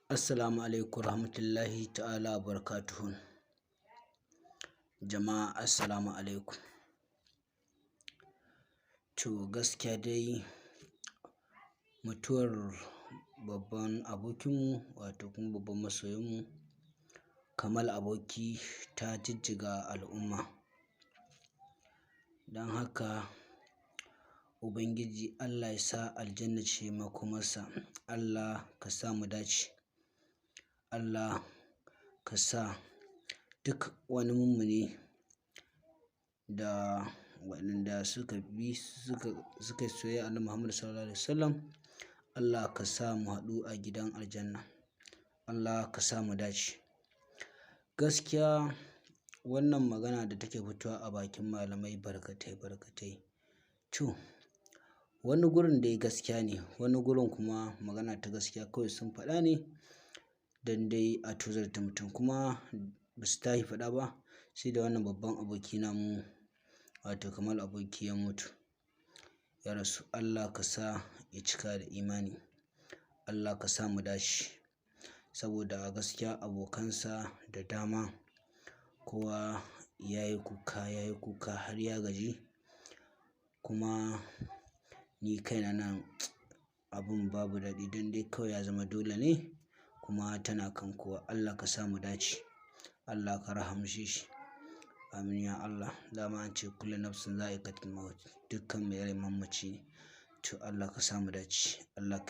Assalamu alaikum rahmatullahi ta'ala wa barakatuhu. Jama'a, assalamu alaikum. To, gaskiya dai mutuwar babban abokinmu, wato kuma babban masoyinmu Kamal Aboki, ta jijjiga al'umma. Don haka Ubangiji Allah ya sa aljanna ce makomarsa. Allah ka sa mu dace. Allah ka sa duk wani mummuni da waɗanda suka bi suka yi soyayya Annabi Muhammad sallallahu alaihi wasallam, Allah ka sa mu haɗu a gidan aljanna. Allah ka sa mu dace. Gaskiya wannan magana da take fitowa a bakin malamai barkatai barkatai. To, wani gurin dai gaskiya ne, wani gurin kuma magana ta gaskiya kawai sun faɗa ne don dai a tozarta mutum, kuma ba su tashi faɗa ba sai da wannan babban aboki namu, wato Kamal Aboki, ya mutu, ya rasu. Allah ka sa ya cika da imani. Allah ka sa mu dace. Saboda gaskiya abokansa da dama kowa ya yi kuka, ya yi kuka har ya gaji. Kuma ni kaina nan abun babu daɗi, don dai kawai ya zama dole ne kuma tana kan kowa. Allah ka sa mu dace. Allah ka rahamshe shi. Amin ya Allah. Dama an ce kullu nafsin za'iqatul maut. Dukkan mai rai mamaci ne. To, Allah ka sa mu dace. Allah ka